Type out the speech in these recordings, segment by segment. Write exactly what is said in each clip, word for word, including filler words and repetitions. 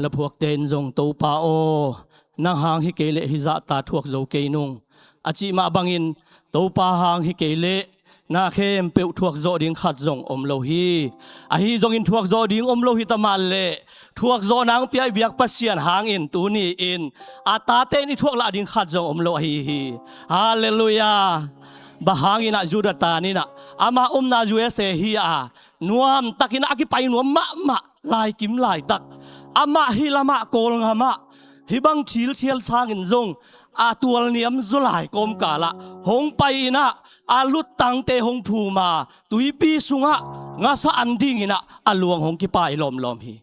Laphuakte in zong, "Topa aw, nang hang hi kei leh hih zahta thuak zo kei nung," a cih mah bangin, Topa hang hi kei leh na khempeuh thuak zawh ding khat zong om lo hi. Ahi zongin thuak zawh ding om lo hi ta mah leh, thuak zawh nang pia i biak Pasian hangin tuni-in a tate in i thuak lah ding khat zong om lo ahi hi. Halleluiah. Bang hangin ah Jonathan in ah ama omna U S A hi a, nuamtakin a kipai nuam mahmah laikim laitak, amah hih lamah Kawlngamah hih bang thil thial sangin zong a tualniam zaw lai kawmkalah hong pai-in ah a luttangte hong phum a, tuipi sungah ngasa an dingin ah a luang hong kipai lawmlawm hi.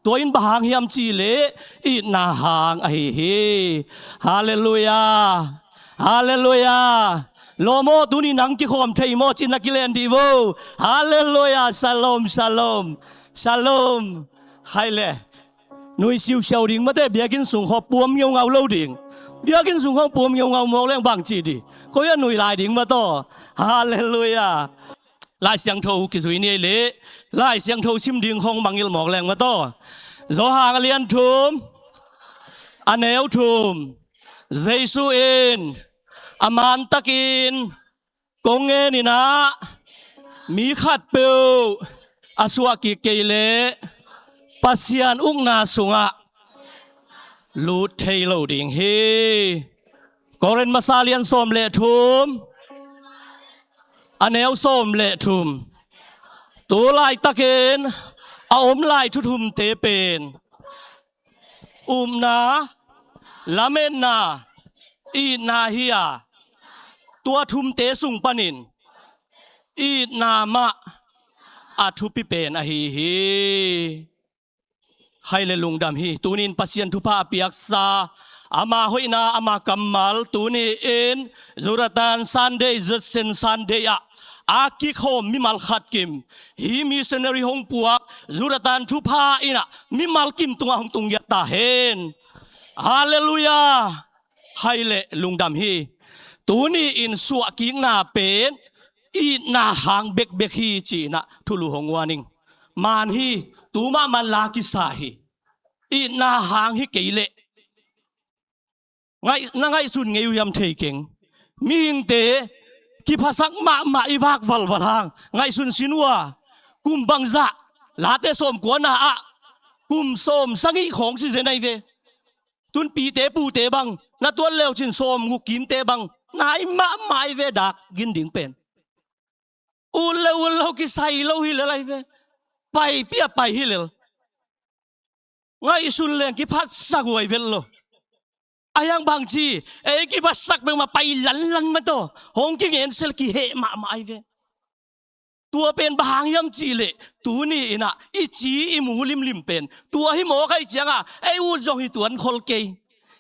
Tua in bang hang hiam cih leh itna hang ahi hi. Halleluiah. Halleluiah. Lawm aw, tuni nang kikhawm thei maw, ci-in na kilen dih vo. Halleluiah. Shalom, shalom. Shalom. Hai le. Nui siusiau ding mate, biakinn sung khawng puam ngeungau lo ding. Biakinn sung khawng puam ngeungau mawk leng bang ci dih? Koi a nui lai ding mataw. Halleluiah. Lai Siangtho kizui ni ei leh, Lai Siangtho sim ding khawng mangngilh mawk leng mataw. Johan a lian thum, a neu thum. Jesu in a mantakin kong ngenin ah, mi khatpeuh a suah kik kei leh Pasian ukna sungah lut thei lo ding hi. Korin masa lian sawm le thum, a neu sawm le thum. Tu laitakin a om lai thu thumte pen upna, lametna, itna hi a, tua thumte sung panin itna mah a thupi pen ahi hi. Hai le lungdam hi. Tuni-in Pasian thupha a piaksa, ama hoihna, ama kammal, tuni-in Jonathan Sunday, Judson Sunday ah a kikhawm mimal khat kim, hih missionary hong puak Jonathan thupha in ah mimal kim tungah hong tung ngiat ta hen. Halleluiah. Hai le lungdam hi. Tuni-in suahkikna pen itna hang bekbek hi, ci-in ah thulu hong uan ing. Man hi, tu mah man la kisa hi. Itna hang hi kei leh ngaih, na ngaihsun ngei uh hiam thei keng. Mihingte kiphasak mahmah i vak valval hang ngaihsun sin uh a, kum bangzah, Late sawmkua na ah kum sawmsagih khawng si zen ahi ve. Tun pite pute bang na tuat leucin sawmguk kimte bang nai mahmah ahi ve, dak gin ding pen. Ut le ut lo kisai lo hi lel ahi ve. Pai pia pai hi lel. Ngaihsun leng kiphatsak huai vet lo. A hiang bangci, ei kiphatsak bek mah pai lanlan mataw, hong kingen sel kiheh mahmah ahi ve. Tua pen bang hang hiam cih leh, tuni-in ah i ci i mu limlim pen tua hi mawk ahih ciangah, ei ut zong hi tuan khol kei.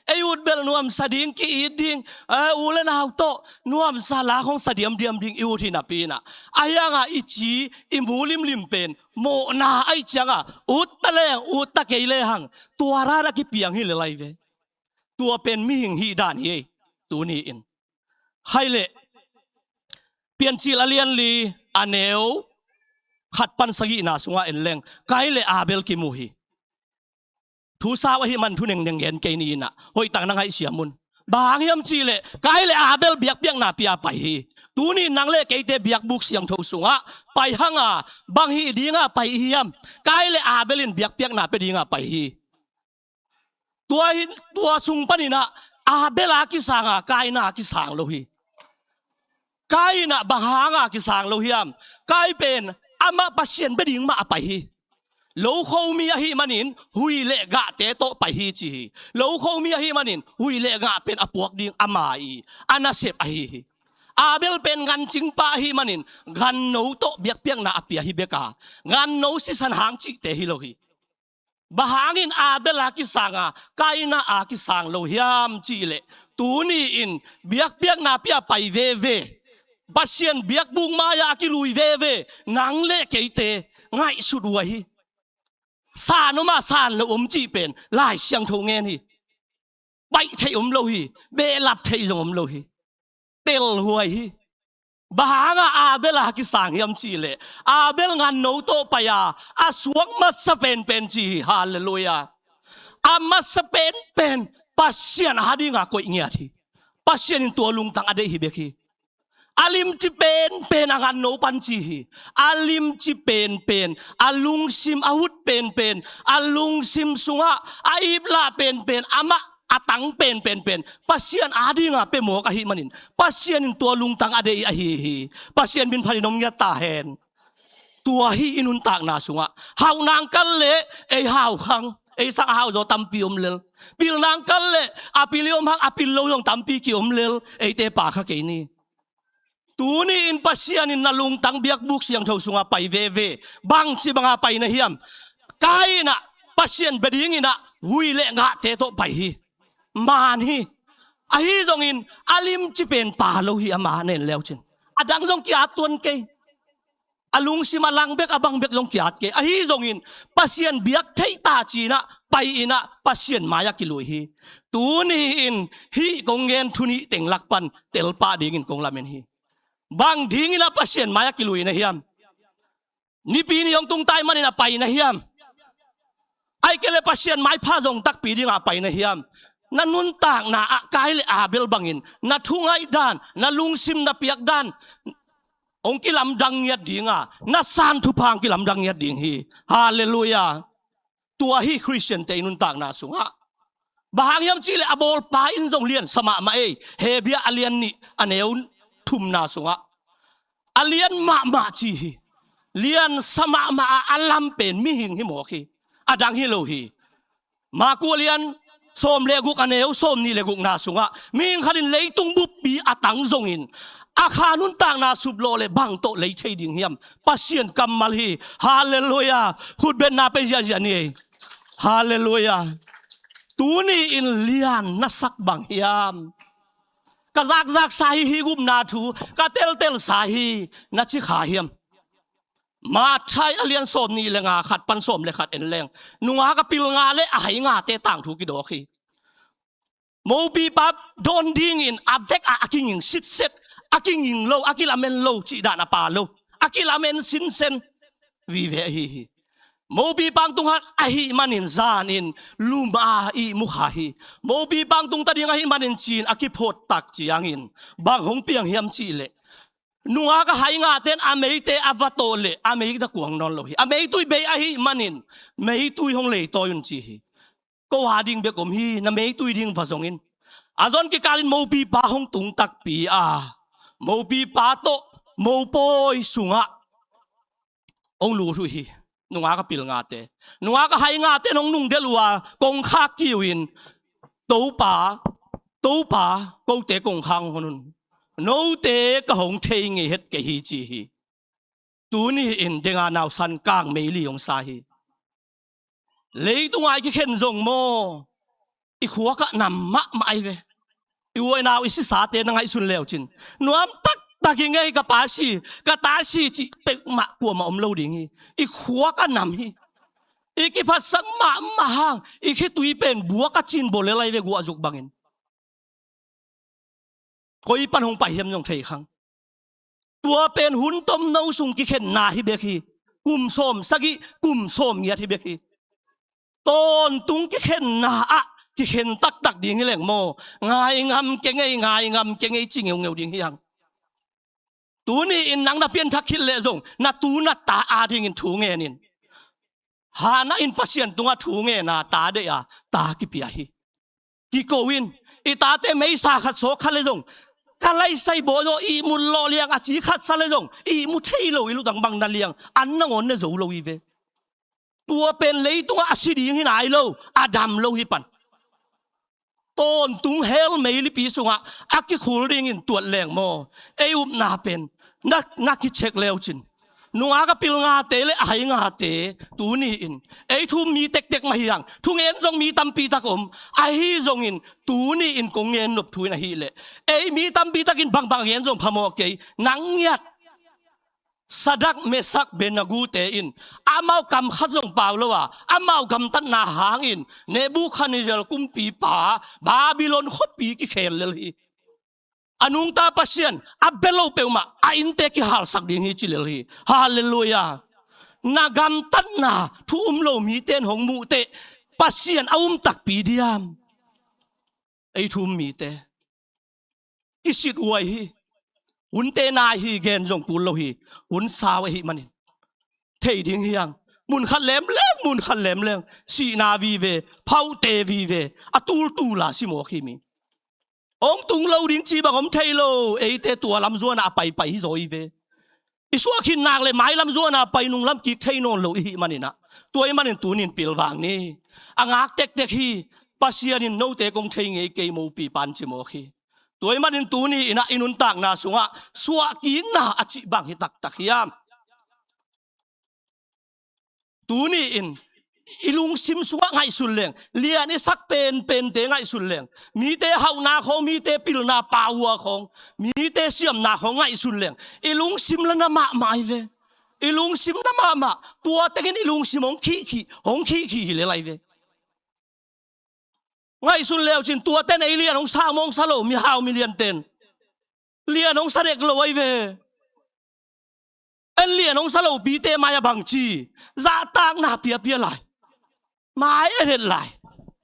Ei ut bel nuamsa ding, ki-it ding, eh, u le nau tawh nuamsa la khong sa diamdiam ding i ut hi napi-in ah, a hiangah i ci i mu limlim pen mawhna ahih ciangah, ut ta leng ut ta kei lehang tua dan a kipiang hi lel ahi ve. Tua pen mihing hih dan hi ei, tuni-in. Hai le, Piancil a lian li, a neu khat pan sagihna sungah en leng, Kain le Abel kimu hi. Thu sau ahih man thu nengneng gen kei ni-in ah, hoihtak na ngaihsiam un. Bang hang hiam cih leh, Kain le Abel biakpiakna pia pai hi. Tuni nang le keite biakbuk siangtho sungah pai hang a, bang hih dingah pai i hiam? Kain le Abel in biakpiakna pia dingah pai hi. Tua hi, tua sung panin ah Abel a kisang a, Kain a kisang lo hi. Kain ah bang hang a kisang lo hiam? Kain pen amah Pasian bia ding mah a pai hi. Lokho mi ahih manin hui le gahte tawh pai hi ci hi. Lokho mi ahih manin hui le gah pen a puak ding ama i a nasep ahi hi. Abel pen ngancingpa ahih manin ganno tawh biakpiakna a pia hi bek a, ganno sisan hang cihte hi lo hi. Bang hangin Abel a kisang a, Kain a kisang lo hiam cih leh, tuni-in biakpiakna pia pai veve, Pasian biakbuk mai-ah a kilui veve nang le keite ngaihsut uh ahi. San om a, san lo om cih pen Lai Siangtho ngen hi. Baih theih om lo hi. Behlap theih zong om lo hi. Telhuai hi. Bang hang a Abel a kisang hiam cih leh, Abel nganno tawh pai a, a suak masa penpen ci hi. Halleluiah. A masa penpen Pasian a dinga koih ngiat hi. Pasian in tua lungtang a deih hi bek hi. A limci penpen a nganno pan ci hi. A limci penpen, a lungsim a hut penpen, a lungsim sungah a iplah penpen, amah a tang penpenpen Pasian a dinga pia mawk ahih manin Pasian in tua lungtang a deih ahi hi. Pasian min phatin om ngiat ta hen. Tua hi i nuntakna sungah. Hauh nang kal le ei hau khang, ei sang a hau zaw tampi om lel. Pil nang kal le a pil i om hang, a pil lo zong tampi kiom lel. Eite pa kha kei ni. Tuni in Pasian in na lungtang biakbuk siangtho sungah pai veve. Bangci banga pai na hiam? Kain ah Pasian bia dingin ah hui le ngahte tawh pai hi. Man hi. Ahi zongin a limci pen pa lo hi, ama nen leucin. A dang zong ki-at tuan kei. A lungsim a lang bek, a bang bek zong ki-at kei. Ahi zongin Pasian biak theih ta ci-in ah pai-in ah Pasian mai-ah kilui hi. Tuni in hih kong gen thu nih teng lak pan telpah dingin kong lamen hi. Bang dingin ah Pasian mai-ah kilui na hiam? Nipi ni hong tung ta ahih manin a pai na hiam? Ahih kei leh Pasian maipha zong takpi dingah a pai na hiam? Na nuntakna ah Kain le Abel bangin na thungaih dan, na lungsim na piak dan hong kilamdang ngiat ding a, na san thupha hong kilamdang ngiat ding hi. Halleluiah. Tua hi Khristiante i nuntakna sungah. Bang hang hiam cih leh a bawlpa in zong liansa mahmah ei. Hebru a lian nih a neu thumna sungah a lian mahmah ci hi. Liansa mahmah a, a lam pen mihing hi mawk hi. A dang hi lo hi. Marku a lian sawm le guk a neu sawm nih le gukna sungah mihing khat in leitung buppi a tang zongin a kha nuntakna suplawh leh bang tawh lei thei ding hiam? Pasian kammal hi. Halleluiah. Khutbetna pei ziahziah ni ei. Halleluiah. Tuni in lian na sak bang hiam? Ka zakzaksa hi hih gupna thu, ka teltelsa hi na ci kha hiam? Matthai a lian sawm nih le nga, khat pan sawm le khat en leng. Nungak a pil nga le a hai ngate tangthu kidawk hi. Mopipa dawn dingin a vek ah a kinging sitset, a kinging lo, a kilamen lo cih dan a pha lo, a kilamen sinsen vive ahi hi. Mopipa hong tung khat ahih manin zanin lum a ihmu kha hi. Mopipa hong tung ta ding ahih manin ci-in a kiphawt tak ciangin bang hong piang hiam cih leh, nungak a hai ngate'n a meite a va tawh leh a mei na kuang nawn lo hi. A meitui bei ahih manin meitui hong leitawi un ci hi. Ko a ding bek om hi, na meitui ding va zong in. A zon kikalin mopipa hong tung takpi a, mopipa tawh mopawi sungah hong lut uh hi. Nungak a pil ngate, nungak a hai ngate'n hong nungdelh uh a, kongkhak kiu in, Topa, Topa, kote kongkhak hong hon un. Note ka hong thei ngei het kei hi ci hi. Tuni in denga nausan kang meili hong sa hi. Leitung ah i kikhen zong maw, i khuak ah nam mahmah ahi ve. I u i nau i sisate na ngaihsun leucin, nuam taktak i ngei, ka pa si, ka ta si cih peuhmah kuamah om lo ding hi. I khuak ah nam hi. I kiphatsak mahmah hang i khitui pen buak a cin bawlel ahi ve, guah zuk bangin. Koi pan hong pai hiam zong thei khang. Tua pen hun tomno sung kikhenna hi bek hi. Kum sawm sagih, kum sawm ngiat hi bek hi. Tawntung kikhenna ah kikhen taktak ding hi leng maw, ngai ngam kei ngei, ngai ngam kei ngei ci ngeungeu ding hi hang. Tuni in nang na pianthak khit leh zong na tu na ta a dingin thu ngen in. Hannah in Pasian tungah thu ngen a, ta deih a, ta kipia hi. Kiko in, i tate meisa khat sawk kha leh zong, ka laisai bawi zaw ihmu lawh liang a ci khat sa leh zong ihmu thei lo, i lutang bang na liang, an nangawn ne zo lo hi ve. Tua pen leitungah a si ding hi nai lo, a dam lo hi pan. Tawntung hell meilipi sungah a kikhul dingin tuat leng maw, ei upna pen na, na kicheck leucin. Nungak a pil ngate le a hai ngate tuni in ei thu um mi tektek mah hi hang, thungen zong mi tampi tak om. Ahi zongin tuni in kong gen nop thu in ahih leh, ei mi tampi takin bangbang a gen zong phamawh kei, nang ngiat Sadrak, Mesak, Abednego te in amau kam khat zong pau lo a, amau gamtatna hangin Nebukhadnezzar kumpipa Babylon khuapi kikhel lel hi. A nungta Pasian a bia lo peuhmah a innte kihalsak ding hi ci lel hi. Halleluiah. Na gamtatna thu um lo mite'n hong muh teh, Pasian a um takpi diam? Ei thu um mite kisit huai hi. Hunte nai hi, gen zong kul lo hi. Hun sau ahih manin thei ding hi hang. Mun khat lemleng, mun khat lemleng, sihna vive, phaute vive, a tultula si mawk hi mi. Hong tung lo ding ci bang om thei lo. Eite tua lam zuana a paipai hi zaw hi ve. I suah khin nak le mailam zuana pai nunglam kik thei nawn lo i hih maninah, tua ih manin tunin pilvang ni. A ngak tektek hi. Pasian in note kong thei ngei kei mopi pan ci mawk hi. Tua ih manin tuni inah i nuntakna sungah suahkikna a cih bang hi taktak hiam? Tuni in i lungsim sungah ngaihsun leng, lian i sak penpente ngaihsun leng, mite hauhna khawng, mite pilna, pau-a khawng, mite siamna khawng ngaihsun leng, i lungsim la na mahmah hi ve. I lungsim na mahmah. Tua tengin i lungsim hong khihkhih, hong khihkhih hi lel ahi ve. Ngaihsun leucin tuaten ei lian hong sa mawng sa lo, mihau milianten lian hong sa dek lo ahi ve. En lian hong sa lopite mai-ah bangci zahtakna piapia lai, mai en het lai.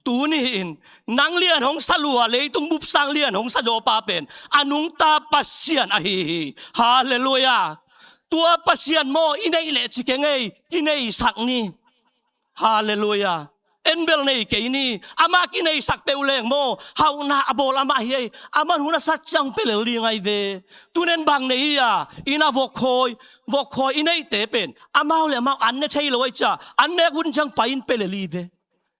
Tuni in nang lian hong sa lua, leitung bupsang lian hong sa zawpa pen a nungta Pasian ahi hi. Halleluiah. Tua Pasian maw i neih leh ci keng ei, kineisak ni. Halleluiah. En bel nei kei ni. Amah kineisak peuh leng maw, hauhna a bawl amah hi ei. Amah hun a sat ciang pelel ding ahi ve. Tunen bang nei hi a, inn a vok khawi, vok khawi i neihte pen amau le amau an ne thei lo ahi cia, an nek hun ciang pai in pelel hi ve.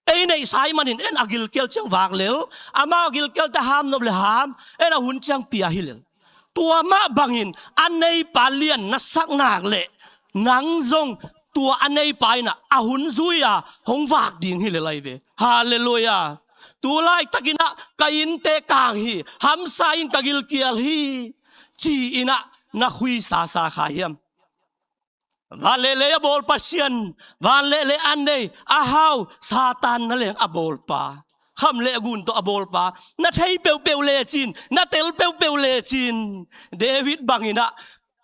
Ei neihsa ih manin en a gilkial ciang vak lel, amau a gilkialte ham nop le ham, en a hun ciang pia hi lel. Tua mah bangin a neipa lian na sak nak leh nang zong tua a neipa inah a hun zui-a hong vak ding hi lel ahi ve. Halleluiah. Tu laitakinah ka innte kang hi, hamsa in ka gilkial hi, ci-inah na khuisasa kha hiam? Van le lei a bawl Pasian, van le lei a nei, a hau, Satan na leng a bawlpa, kham le gun tawh a bawlpa, na thei peuhpeuh lecin, na tel peuhpeuh lecin, David banginah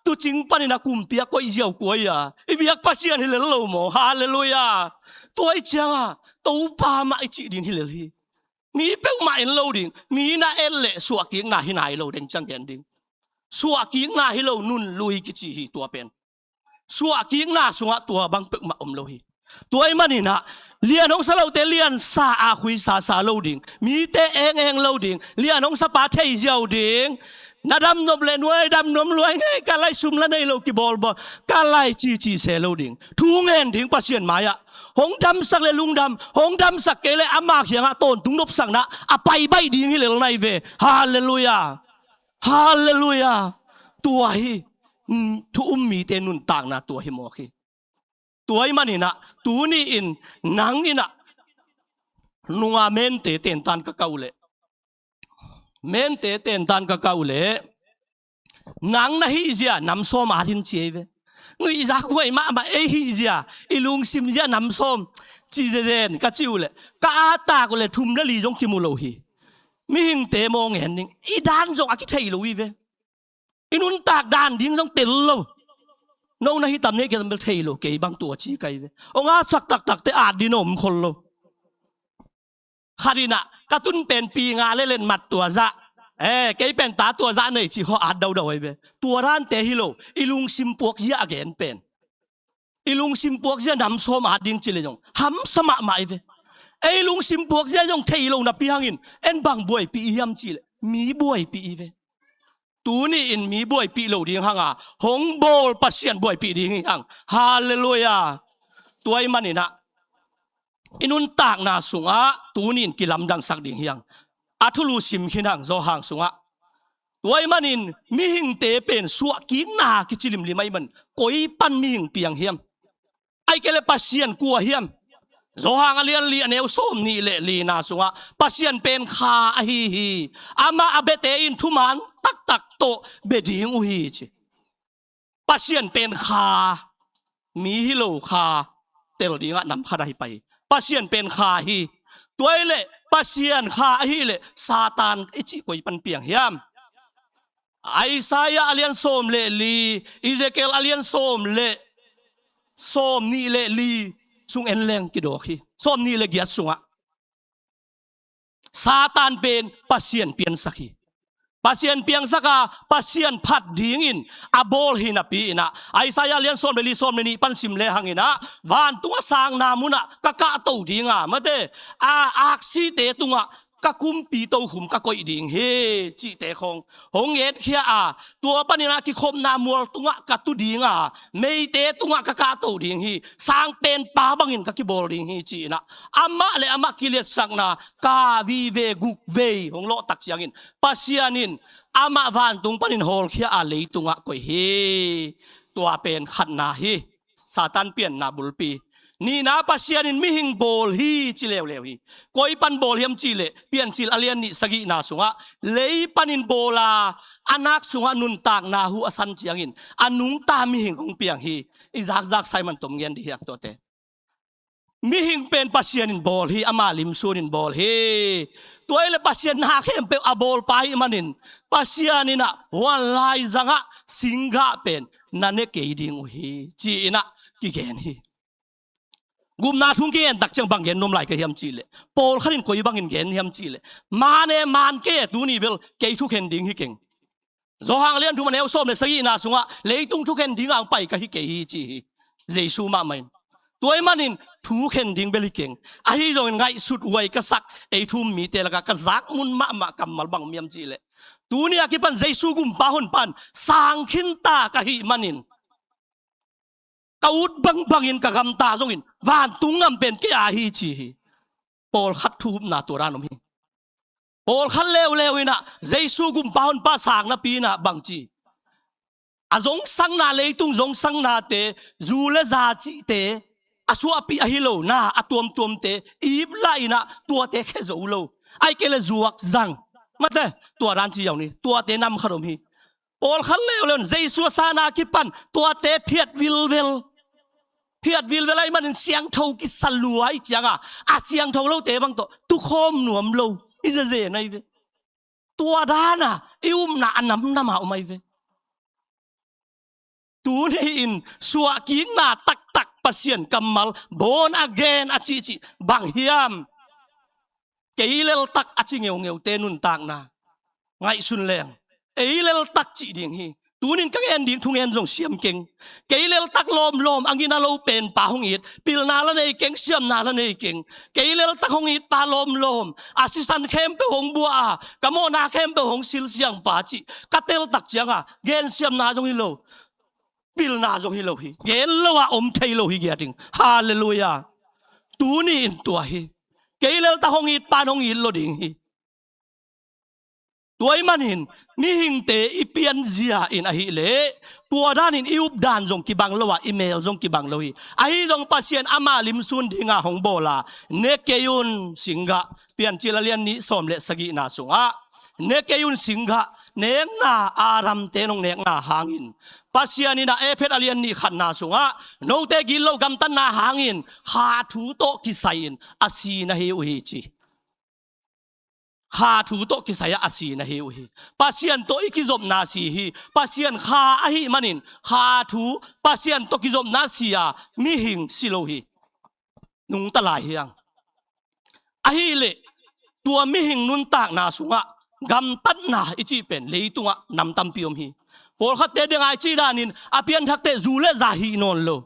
tuucing panin a kumpi a koih ziau kuai-a i biak Pasian hi lel lo maw? Halleluiah. Tua ih cianga Topa mah i cih ding hi lel hi. Mi peuhmah en lo ding. Mi na en leh suahkikna hi nai lo, deng ciang gen ding. Suahkikna hi lo, nunlui kici hi tua pen. Suahkikna sungah tua bang peuhmah om lo hi. Tua ih maninah lian hong sa lote lian sa a khuisasa lo ding, mite engeng lo ding, lian hong sapa thei ziau ding. Na dam nop le nuai dam nuam luai ngei, ka lai sum la nei lo kibawlbawl, ka lai cici se lo ding. Thu ngen ding Pasian mai-ah. Hong damsak le lungdam, hong damsak kei le ama kiangah tawntung nopsakna a paibaih ding hi lel nai ve. Halleluiah. Halleluiah. Tua hi. Mm, thu um mite nuntakna tua hi mawk hi. Tua ih maninah tuni in nang inah nunga mente tentan ka kau leh, mente tentan ka kau leh, nang na hihzia nam sawm at in ci ei ve. Nuihzak huai mahmah ei hihzia, i lungsimzia nam sawm ci zezen ka ci uh leh, ka atak uh leh thum le li zong kimu lo hi. Mihingte maw ngen ding, i dan zong a kithei lo hi ve. I nuntak dan ding zong tel lo. No na hi tam nei kei tam bel thei lo, kei bang tua ci kai ve. Hong atsak taktakte at ding om khol lo. Khat inah ka tun pen pi nga le lenmat tua zah, eh, kei pen ta tua zah nei ci khaw at daudau ahi ve. Tua dante hi lo. I lungsim puakzia a gen pen, i lungsim puakzia nam sawm at ding ci le zong hamsa mahmah ahi ve. Ei lungsim puakzia zong thei lo napi hangin en bang buaipih i hiam ci le, mi buaipih i ve. Tuni in mi buaipih lo ding hanga hong bawl Pasian buaipih ding hi hang. Halleluiah. Tua ih maninah i nuntakna sungah tuni in kilamdangsak ding hi hang. A thulu sim khin hang Zawhang sungah. Tua ih manin mihingte pen suahkikna kici limlim ahi man, koi pan mihing piang hiam? Ai kei le Pasian kua hiam? Zawhang a lian li a neu sawm nih le lina sungah Pasian pen kha ahi hi. Amah a biate in thuman taktak tawh bia ding uh hi ci. Pasian pen kha, mi hi lo kha, tel dingah nam khat ahi pai hi. Pasian pen kha hi. Tua ih leh Pasian kha ahi leh Satan i cih koi pan piang hiam? Isaiah a lian sawm le li, Ezekiel a lian sawm le sawm nih le li, sung en leng kidawk hi. Sawmnih le giat sungah Satan pen Pasian piansak hi. Pasian piangsak a, Pasian phat dingin a bawl hi napi inah, Isaiah lian sawm le li, sawm le nih pan sim le hang inah, vantungah sangna munah ka kahto dinga, mate, a, aksite tungah ka kumpi tokhum ka koih ding hi, cihte khawng hong etkhia a, tua paninah kikhopna mual tungah ka tu dinga, meite tungah ka kahto ding hi, sangpenpa bangin ka kibawl ding hi, ci inah amah le amah kiliatsakna ka vive guk vei hong lawhtak ciangin, Pasian in amah vantung panin hawlkhia a leitungah koih hi. Tua pen khatna hi. Satan pianna bulpi. Nihna, Pasian in mihing bawl hi ci leuleu hi. Koi pan bawl hiam cihleh, Piancil a lian nih sagihna sungah lei panin bawl a, a nak sungah nuntakna hu a san ciangin a nungta mihing hong piang hi. I zakzak Simon tom ngen dih hiang tuate. Mihing pen Pasian in bawl hi, ama limsun in bawl hi. Tua ile Pasian na khempeuh a bawlpa hi manin, Pasian inah huan laizangah singgah pen na ne kei ding uh hi, ci inah kigen hi. Gupna thu kigen tak ciang bang gen nuam lai ka hiam cihleh, pawlkhat in koi bangin gen hiam cihleh, man e, man kei e, tuni bel kei thukhen ding hi keng. Johan lian thum a neu sawm le sagihna sungah leitung thukhen dinga hong pai ka hi kei hi, ci hi. Jesu mahmah in. Tua ahih manin thukhen ding bel hi keng. Ahi zongin ngaihsut huai ka sak ei thu um mite lakah ka zak mun mahmah kammal bang om hiam cihleh, tuni a kipan Jesu gumpa honpa in sang khinta ka hih manin, ka ut bangbangin ka gamta zongin vantung gam pen kei a hi, ci hi. Pawlkhat thu upna tua dan om hi. Pawlkhat leuleu inah Jesu gumpa honpa sang napi inah bangci, a zongsangna, leitung zongsangnate, zu le za cihte a suahpih ahi lo, na a tuamtuamte ip lah inah tuate khe zo lo. Ahih kei le zuak zang, mate, tua dan ci ziau ni, tuate nam khat om hi. Pawlkhat leuleu in Jesu a san a kipan tuate phiat vilvel. Phiat vilvel ahih manin siangtho kisa lua ahih cianga, a siangtho lote bang tawh tukhawm nuam lo i zeze na hi ve. Tua dana i upna a namnama om ahi ve. Tuni-in suahkikna taktak Pasian kammal born again a cihcih bang hiam? Kei leltak a ci ngeungeute nuntakna ngaihsun leng, ei leltak cih ding hi. Tunin ka ngen ding thungen zong siam keng. Kei leltak lawmlawm a ngina lo penpa hong it, pilna la nei keng, siamna la nei keng. Kei leltak hong itpa lawmlawm, a sisan khempeuh hong buah a, ka mawhna khempeuh hong silsiangpa cih ka teltak cianga gensiamna zong hi lo, pilna zong hi lo hi. Gen lo a om thei lo hi, giating. Halleluiah. Tuni-in tua hi. Kei leltak hong itpa in hong it lo ding hi. Tua ahih manin mihingte i pianzia in ahih leh, tua danin i updan zong kibang lo a, i mel zong kibang lo hi. Ahi zong Pasian ama limsun dinga hong bawl a, ne kei un singgah, Piancil a lian nih sawm le sagihna sungah, ne kei un singgah, nekna Adam-te nong nekna hangin, Pasian inah Efet a lian nih khatna sungah, note gilo gamtatna hangin kha thu tawh kisai-in a si na hi uh hi, ci. Kha thu tawh kisai-ah a si na hi uh hi. Pasian tawh i kizopna si hi. Pasian kha ahih manin kha thu, Pasian tawh kizopna si a mihing si lo hi. Nungta lai hiang. Ahih leh tua mihing nuntakna sungah gamtatna i cih pen leitungah nam tampi om hi. Pawlkhatte dengai cih danin a pianthakte zu le za hih nawn lo.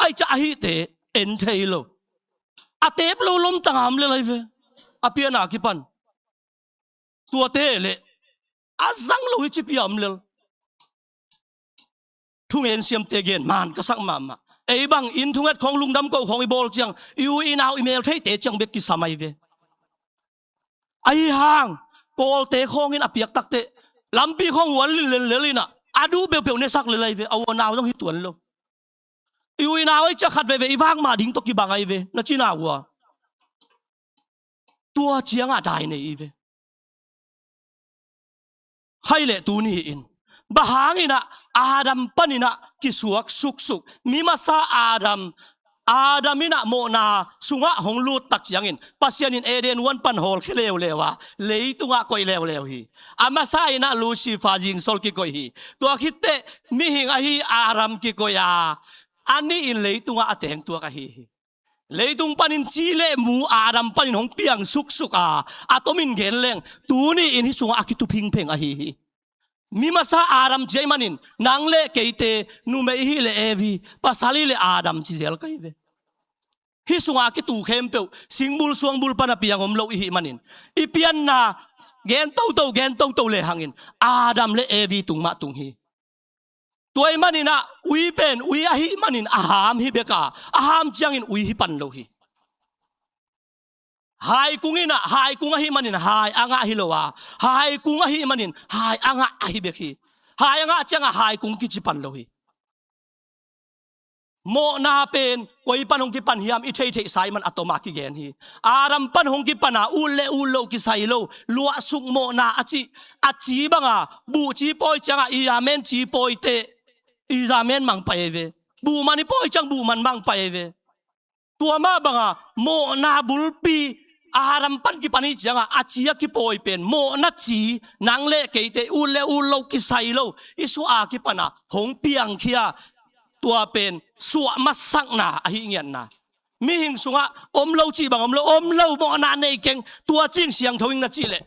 Ahi ciah ahihte en thei lo. A tep lo lom tanga om lel ahi ve. A piana kipan tuate le a zang lo hi ci pia om lel. Thungen siamte gen man ka sak mahmah. Ei bang inn thunget khawng lungdam ko khawng i bawl ciang, i u i nau i mel theite ciang bek kisam ahi ve. Ahi hang, Kawlte khawngin a piak takteh lampi khawng huan lin lel lel inah a duh peuhpeuh nesak lel ahi ve. A u a nau zong hi tuan lo. I u i nau ahi ciah khat veve i vak mah ding tawh kibang ahi ve, na cina uh a. Tua ciangah dai nei i ve. Khaih leh tuni-in bang hanginah Adam paninah kisuak suksuk, mi masa Adam, Adam inah mawhna sungah hong lut tak ciangin Pasian in Eden huan pan hawlkhia leuleu a, leitungah koih leuleu hi. A masa inah Lucifer zingsol kikoih hi. Tua khitteh mihing ahi Adam kikoih a, a nih in leitungah a tengtuak ahi hi. Leitung panin ci le mu Adam panin hong piang suksuk a, a tomin gen leng, tuni in hih sungah a kitu phingpheng ahi hi. Mi masa Adam ci ahih manin, nang le keite, numei i hih le Evi, pasal i hih le Adam ci zel ka hi ve. Hih sungah a kitu khempeuh singbul suangbul pan a piang om lo i hih manin, i pianna gen toto, gen toto le hangin Adam le Evi tung mah tung hi. Tua ahih manin ah, ui pen ui ahih manin a ham hi bek a, a ham ciangin ui hi pan lo hi. Haikung in ah, haikung ahih manin hai a ngah hi lo a, haikung ahih manin hai a ngah ahi bek hi. Hai a ngah ciangah haikung kici pan lo hi. Mawhna pen koi pan hong kipan hiam i theihtheihsa ahih man a toma kigen hi. Adam pan hong kipan a, ut le ut loh kisai lo, luahsuk mawhna a cih, a ci banga buh ci pawi ciangah i amen ci pawi teh, i amen mang pai ve. Buh man i pawi ciang buh man mang pai ve. Tua mah banga mawhna bulpi Adam pan kipan i ciangah a ci a kipawi pen, mawhna ci, nang le keite ut le ut loh kisai lo, i suah a kipan a hong piangkhia, tua pen suah masakna ahi ngiatna. Mihing sungah om lo cih bang om lo, om lo, mawhna nei keng, tua cing siangtho ing na cih leh,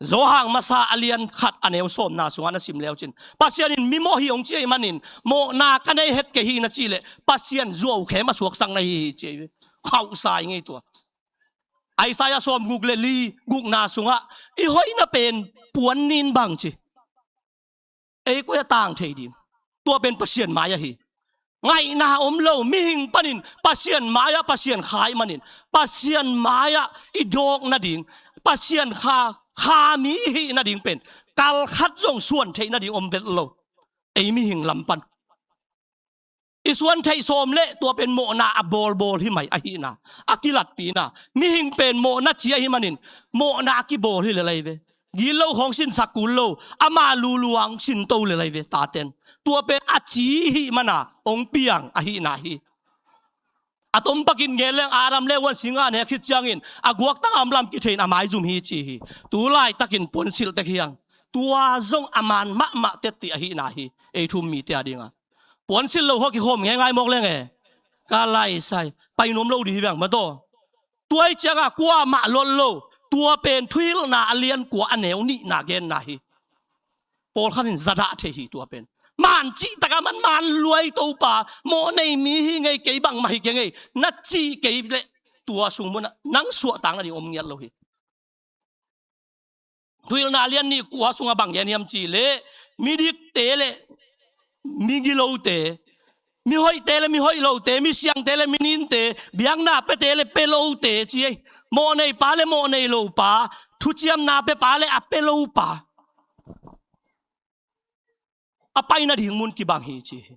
Johan masa a lian khat a neu sawmna sungah na sim leucin, Pasian in mimawh hi hong ci ahih manin, mawhna ka nei het kei hi na cih leh, Pasian zuaukhem a suaksak na hi hi ci hi. Khauhsa i ngei tua. Isaiah sawmguk le li, gukna sungah, i hoihna pen puan nin bang ci. Ei koi a tang thei ding? Tua pen Pasian mai ahi. Ngaihna om lo, mihing panin Pasian mai-ah Pasian kha ahih manin, Pasian mai-ah i dawk nading, Pasian kha, kha mi i hih nading pen kal khat zong suan theih nading om vet lo. Ei mihing lam pan i suan theih sawm leh tua pen mawhna a bawlbawl hi mai ahihna, a kilatpihna. Mihing pen mawhna ci ahih manin mawhna a kibawl hi lel ahi ve. Gitlo khawng sinsak kul lo, ama luluang sinto lel ahi ve taten. Tua pen a ci i hih mana hong piang ahihna hi. A tom pakin gen leng Adam le Evi singa nek khit ciangin a guaktang a om lam kithei in a maizum hi ci hi. Tu laitakin puansilh tek hi hang. Tua zong a man mahmah tetti ahihna hi. Ei thu um mite a dinga puansilh lo khawng kikhawm ngeingai mawk leng e. Ka laisai. Pai nuam lo dih hi veng mataw. Tua i cianga kuamah lot lo. Tua pen Thuhilhna a lian kua a neu nihna genna hi. Pawlkhat in zadah thei hi tua pen. Man cih taka man, man luai Topa, mawh nei mi hi ngei, kei bangmah hi kei ngei na cih kei leh, tua sung munah nang suahtak nading om ngiat lo hi. Thuhilhna lian nih kua sungah bang gen hiam cih leh, midikte le migilote, mihoihte le mihoih lote, misiangte le mininte, biakna pete le pe lote ci ei. Mawh nei pa le mawh nei lo pa, thuciamna pe pa le a pe lo pa, a pai nading mun kibang hi ci hi.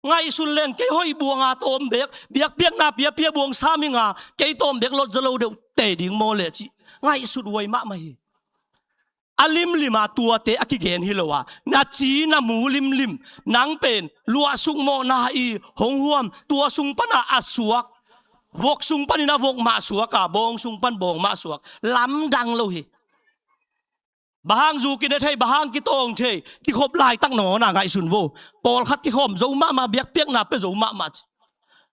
Ngaihsut leng kei hoih buanga tawm bek, biakpiakna piapia buang saminga kei tawm bek lotzaw lo deuh tei ding maw leh cih ngaihsut huai mahmah hi. A limlima tuate a kigen hi lo a, na ci na mu limlim, nang pen luahsuk mawhna i hong huam, tua sung pana a suak, vok sung panin a vok mah suak a, bawng sung pan bawng mah suak, lamdang lo hi. Bang hang zu kine thei, bang hang kitawng thei, kikhop laitak nangawna ngaihsun vo. Pawlkhat kikhawm zo mahmah, biakpiakna pe zo mahmah ci.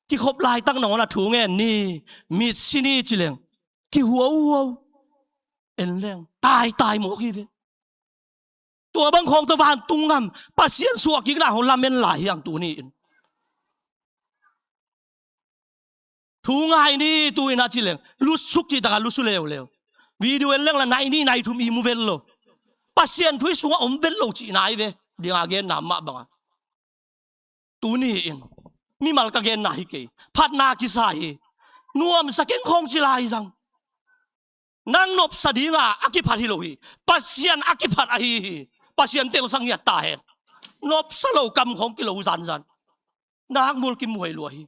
Kikhop laitak nangawna thu ngen ni, mitsi ni ci leng kihuauhuau. En leng taitai mawk hi ve. Tua bang khawng tawh vantung gam Pasian suahkikna hong lamen lai hi ang tuni in. Thu ngai ni tu in a ci leng, lutsuk cih taka lutsu leuleu. Video en leng la nai ni nai thum i mu vet lo. Pasian thu i sungah om vet lo cihna hi ve. Dinga genna mah banga. Tuni in mimal ka genna hi kei. Phatna kisa hi. Nuamsa keng khawng ci lai zang. Nang nopsa dinga a kiphat hi lo hi. Pasian a kiphat ahi hi. Pasian telsak ngiat ta hen. Nopsa lo kam khawng kilo zanzan. Nak mul kimuhai lua hi.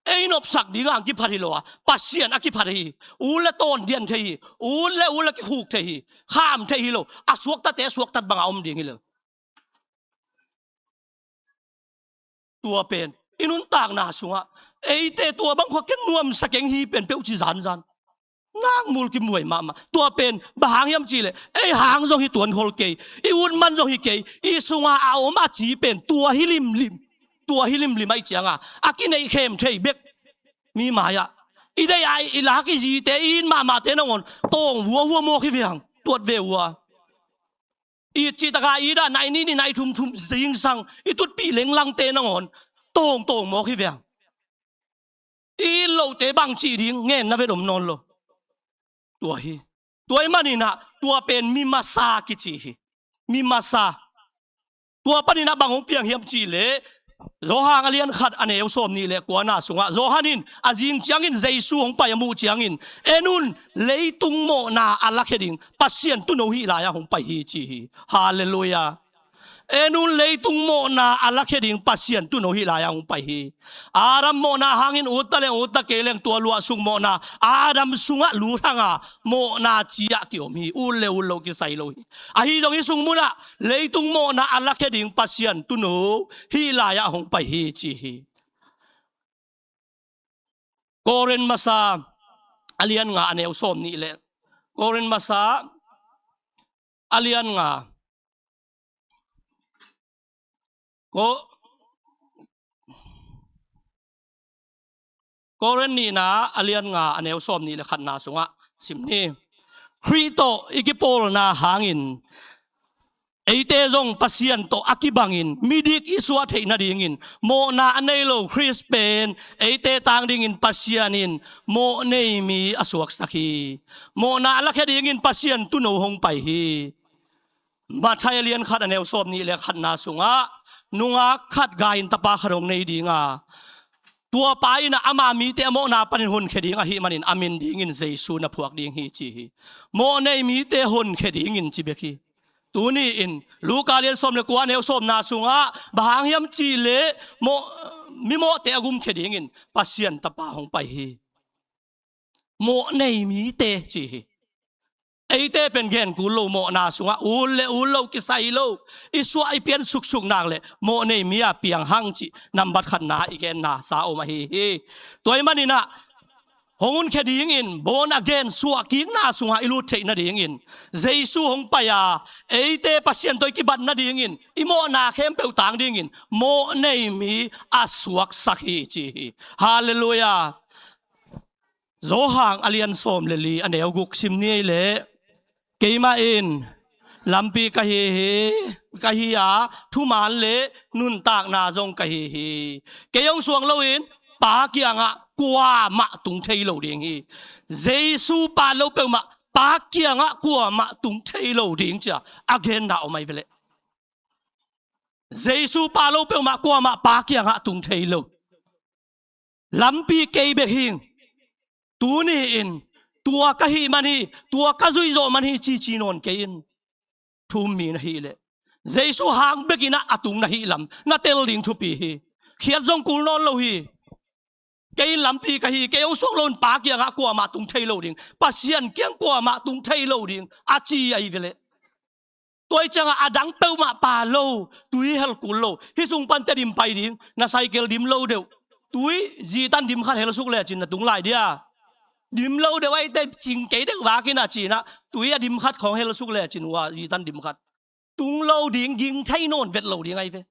Ei nopsak dinga ang kiphat hi lo a, Pasian a kiphat hi. Ule tawn dian thei hi. Ule ule kikhuk thei hi. Kham thei hi lo. A suaktate a suaktat banga om ding hi lo. Tua pen i nuntakna sungah eite tua bang khua ken nuamsa keng hi pen peuh ci zanzan. Nak mul kimuhai mahmah. Tua pen bang hang hiam cih leh, ei hang zong hi tuan khol kei, i ut man zong hi kei, i sunga a om a ci pen tua hi limlim. Tua hi limlim ahi cianga a kineih khem thei bek. Mi mai-ah i deih a i lak i zite, i it mahmahte nangawn tawng vuavua mawk hi ve hang. Tuat ve uh a, it cih tak a it a, nai nih ni nai thum thum zingsang i tutpih lenglangte nangawn tawng tawng mawk hi ve hang. I it lohte bang cih ding ngen na vet om nawn lo. Tua hi. Tua ahih manin ah tua pen mi masa kici hi. Mi masa. Tua panin ah bang hong piang hiam cih leh, Johan a lian khat a neu sawm nih le kuana sungah Johan in a zing ciangin Jesu hong pai a muh ciangin, "En un, leitung mawhna a lakhia ding Pasian tuuno hih lai-ah hong pai hi," ci hi. Halleluiah. "En un, leitung mawhna a lakhia ding Pasian tuuno hih lai-ah hong pai hi. Adam mawhna hangin ut ta leng ut ta kei leng, tua luahsuk mawhna Adam sungah lut hang a, mawhna ci-ah kiom hi. Ut le ut lo kisai lo hi. Ahi zong hih sung munah leitung mawhna a lakhia ding Pasian tuuno hih lai-ah hong pai hi," ci hi. Korin masa a lian nga a neu sawm nih le, Korin masa a lian nga, Ko-, Korin nihna a lian nga a neu sawm nih le khatna sungah sim ni. Khrih tawh i kipawlna hangin eite zong Pasian tawh a kibangin midik i suah theih nadingin mawhna a nei lo Khrist pen eite tang dingin Pasian in mawhnei mi a suaksak hi. Mawhna a lakhia dingin Pasian tuuno hong pai hi. Matthai a lian khat a neu sawm nih le khatna sungah nungak khat gai-in tapa khat hong nei ding a, tua pa in ah ama mite a mawhna panin honkhia ding ahih manin a min dingin Jesu na phuak ding hi, ci hi. Mawhnei mite honkhia dingin ci bek hi. Tuni-in Luka lian sawm le kua a neu sawmna sungah bang hang hiam cih leh mawh-, mimawhte a gumkhia dingin Pasian tapa hong pai hi. Mawhnei mite ci hi. Eite pen gen kul lo, mawhna sungah ut le ut lo kisai lo, i suah i pian suksuk nak leh mawhnei mi-a piang hang cih nambat khatna i genna sa om ahi hi. Tua ahih manin ah hong honkhia dingin born again suahkikna sungah i lut theih nadingin Jesu hong pai a, eite Pasian tawh i kibat nadingin i mawhna khempeuh tang dingin mawhnei mi a suaksak hi, ci hi. Halleluiah. Johan a lian sawm le li a neu guk sim ni ei leh, "Keimah in lampi ka hi hi, ka hi a, thuman le nuntakna zong ka hi hi. Kei hong suang loin Pa kiangah kuamah tung thei lo ding hi." Jesu phat lo peuhmah Pa kiangah kuamah tung thei lo ding ci-a a genna om ahi ve leh. Jesu phat lo peuhmah kuamah Pa kiangah tung thei lo. Lampi kei bek hi ing. Tuni-in tua ka hih man hi, tua ka zuih zawh man hi cici nawn kei in. Thu um mi na hih leh Jesu hang bekin ah a tung na hih lam na tel ding thupi hi. Khiat zong kul nawn lo hi. "Kei in lampi ka hi, kei hong suang loin Pa kiangah kuamah tung thei lo ding, Pasian kiang kuamah tung thei lo ding," a ci ahi ve leh. Tua ahih ciangah a dang peuhmah pha lo, tui hel kul lo, hih sung pan teh dim pai ding, na cycle dim lo deuh, tui zitan dim khat hel suk lecin na tung lai dia. Dim lo deuh ahih teh cing kei deuh vak in a ci-in ah, tui a dim khat khawng hel suk lecin ua zitan dim khat tung lo ding, ging thei nawn vet lo ding ahi ve.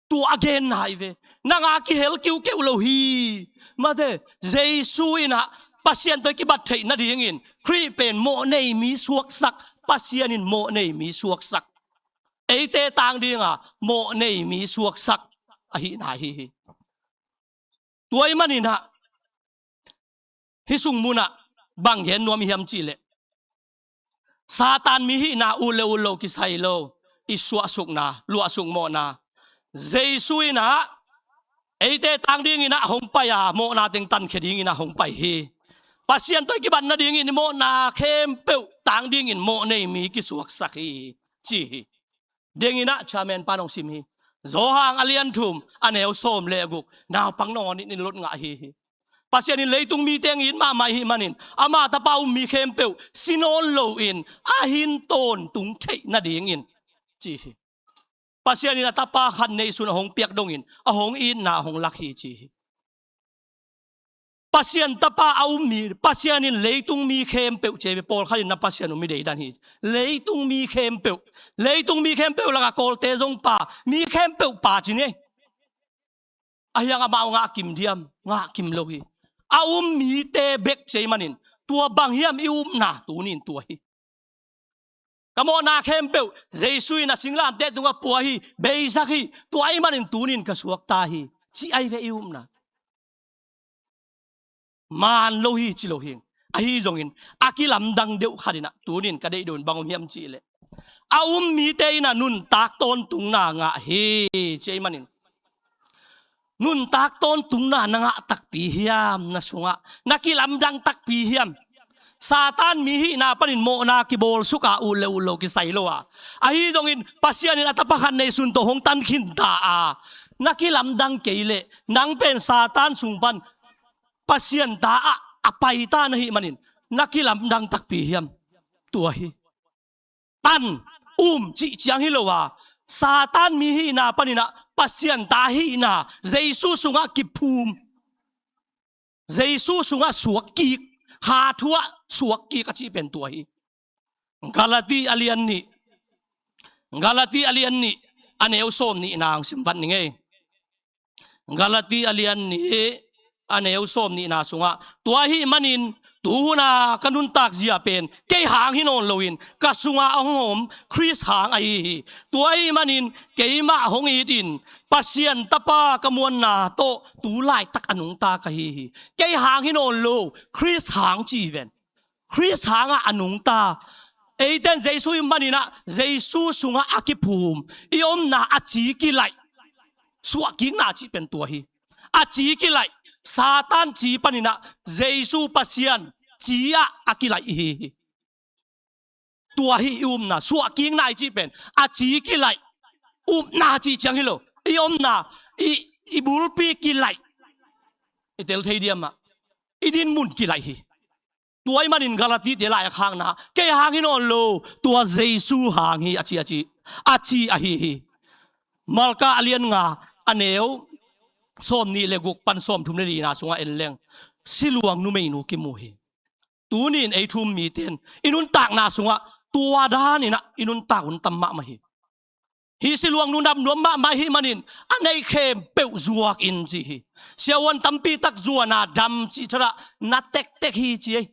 Tua a genna ahi ve. Nang a kihel kiukeu lo hi. Mate, Jesu in ah Pasian tawh i kibat theih nadingin Khrih pen mawhnei mi suaksak, Pasian in mawhnei mi suaksak, eite tang dinga mawhnei mi suaksak ahihna ahi hi. Tua ahih manin ah hih sung munah bang gen nuam i hiam cih leh, Satan mi hihna ut le ut lo kisai lo, i suahsukna, luahsuk mawhna, Jesu in ah eite tang dingin ah hong pai a, mawhna teng tankhia dingin ah hong pai hi. Pasian tawh i kibat nadingin i mawhna khempeuh tang dingin mawhnei mi kisuaksak hi, ci hi. Dengin ah chairman pan hong sim hi. Johan a lian thum a neu sawm le guk, naupang nangawn in i lot ngah hi hi. Pasian in leitung mite hong it mahmah ahih manin ama tapa um mi khempeuh si nawn loin a hin tawntung theih nadingin, ci hi. Pasian in a tapa khat neihsun a hong piak dongin a hong itna a hong lak hi, ci hi. Pasian tapa a um mi, Pasian in leitung mi khempeuh, ci hi ve, pawlkhat in na Pasian um mi deidan hi. Leitung mi khempeuh, leitung mi khempeuh lakah Kawlte zong pa, mi khempeuh pa ci ni. Ahi hang amau ngah kim diam? Ngah kim lo hi. A um mite bek ci ahih manin, tua bang hiam i upna? Tunin tua hi. Ka mawhna khempeuh Jesu in a singlamteh tungah pua hi, beisak hi, tua ahih manin tunin ka suakta hi, ci ahi ve i upna. Maan lo hi ci lo hi. Ahi zongin a kilamdang deuh khat in ah tunin ka deih deuh in bang om hiam cih leh, a um mite in ah nuntak tawntungna ngah hi, ci ahih manin, nuntak tawntungna na ngah takpi hiam? Na sungah na kilamdang takpi hiam? Satan mi hihna panin mawhna kibawlsuk a, ut le ut lo kisai lo a, ahi zongin Pasian in a tapa khat neisun tawh hong tan khinta a, na kilamdang kei leh nang pen Satan sung pan Pasian ta ah a paita na hih manin na kilamdang takpi hiam? Tua hi. Tan, um cih ciang hi lo a, Satan mi hihna panin ah Pasian ta hihna Jesu sungah kiphum, Jesu sungah suakkik, kha thu ah suakkik a cih pen tua hi. Galati a lian nih, Galati a lian nih, a neu sawm nihna hong sim vat ning ei. Galati a lian nih, a neu sawm nihna sungah, tua ahih manin tuhuna ka nuntak zia pen kei hang hi nawn loin ka sungah a hong om Khrist hang ahi hi. Tua ahih manin keimah hong it in Pasian tapa ka muanna tawh tu laitak a nungta ka hi hi. Kei hang hi nawn lo, Khrist hang ci ven. Khrist hangah a nungta. Eiten Jesu i manin ah Jesu sungah a kiphum, i omna a ci kilaih. Suahkikna cih pen tua hi. A ci kilaih, Satan ci panin ah Jesu Pasian ci ah a kilaih i hi hi. Tua hi i upna, suahkikna i cih pen a ci kilaih. Upna cih ciang hi lo, i omna, i, i bulpi kilaih. I tel thei diam ah, i dinmun kilaih hi. Tua ahih manin Galatite lai a khakna, kei hang hi nawn lo, tua Jesu hang hi a ci, a ci, a ci ahi hi. Marka a lian nga, a neu sawm nih le guk pan sawm thum le lina sungah en leng, siluang numeinu kimu hi. Tunin ei thu um mite in i nuntakna sungah tua danin ah i nuntak hun tam mahmah hi. Hih siluang nu dam nuam mahmah ahih manin a neih khempeuh zuak in ci hi. Siavuan tampi tak zuan a, dam cih thadah na tektek hi ci hi.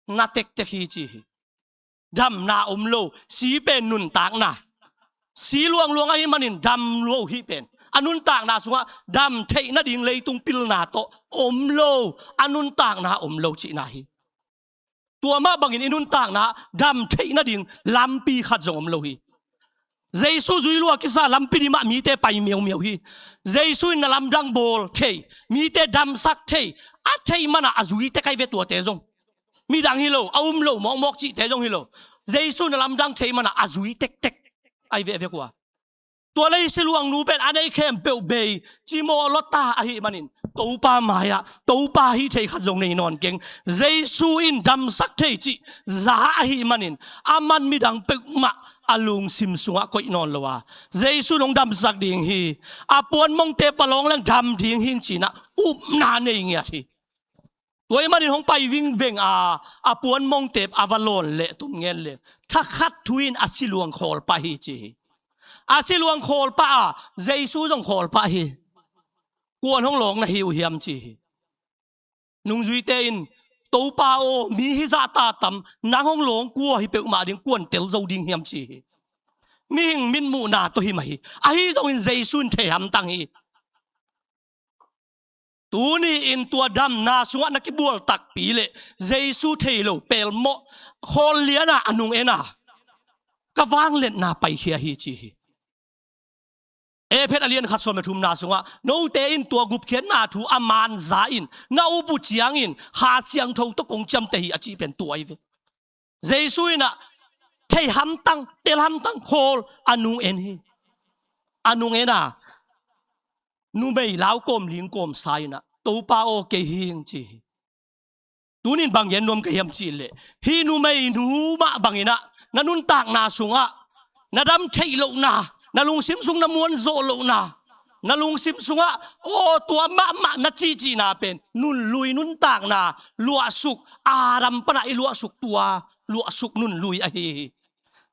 Na tektek hi ci hi. Damna om lo, si pen nuntakna. Si luangluang ahih manin dam lo hi pen, a nuntakna sungah dam theih nading leitung pilna tawh om lo, a nuntakna om lo cihna hi. Tua mah bangin i nuntakna dam theih nading lampi khat zong om lo hi. Jesu zui lua kisa lampi dim ah mite pai miaumiau hi. Jesu in na lamdang bawl thei, mite damsak thei, a theih manah a zui tek ahi ve tuate zong. Midang hi lo, a um lo mawkmawk cihte zong hi lo. Jesu na lamdang thei manah a zui tektek ahi ve, a vek uh a. Tua lei siluang nu pen a neih khempeuh bei, cimawh lua ta ahih manin Topa mai-ah, Topa hih thei khat zong nei nawn keng. Jesu in damsak thei cih za ahih manin aman midang peuhmah a lungsim sungah koih nawn lo a, Jesu in hong damsak ding hi, a puanmongte palawng leng dam ding hi ci-in ah upna nei ngiat hi. Tua ahih manin hong pai vingveng a, a puanmongte a va lawn leh tum ngen leh, thakhat thu in a siluang khawl pah hi ci hi. A siluang khawl pah a, Jesu zong khawl pah hi. Kuan hong lawng na hi uh hiam ci hi. Nungzuite in, Topa aw, mi hi zahta tam, nang hong lawng kua hi peuhmah ding, kuan tel zo ding hiam ci hi. Mihing mitmuhna tawh hi mah hi. Ahi zongin Jesu in thei hamtang hi. Tuni in tua damna sungah na kibual takpi leh Jesu thei lo pelmawh khawl lianah a nung en a, ka vangliatna paikhia hi ci hi. Efesa a lian khat sawm le thumna sungah, note in tua gupkhiatna thu a man za in, na up uh ciangin Kha Siangtho tawh kong ciamteh hi a cih pen tua ahi ve. Jesu in ah thei hamtang, tel hamtang khawl a nung en hi. A nung en a, numei lau kawm ling kawm sa in ah, Topa aw, kei hing ci hi. Tunin bang gen nuam ka hiam cih leh, hih numeinu mah bangin ah na nuntakna sungah na dam theih lohna, na lungsim sung na muan zawh lohna, na lungsim sungah aw tua mahmah na cihcihna pen nunlui nuntakna, luahsuk, Adam panah i luahsuk tua luahsuk nunlui ahi hi.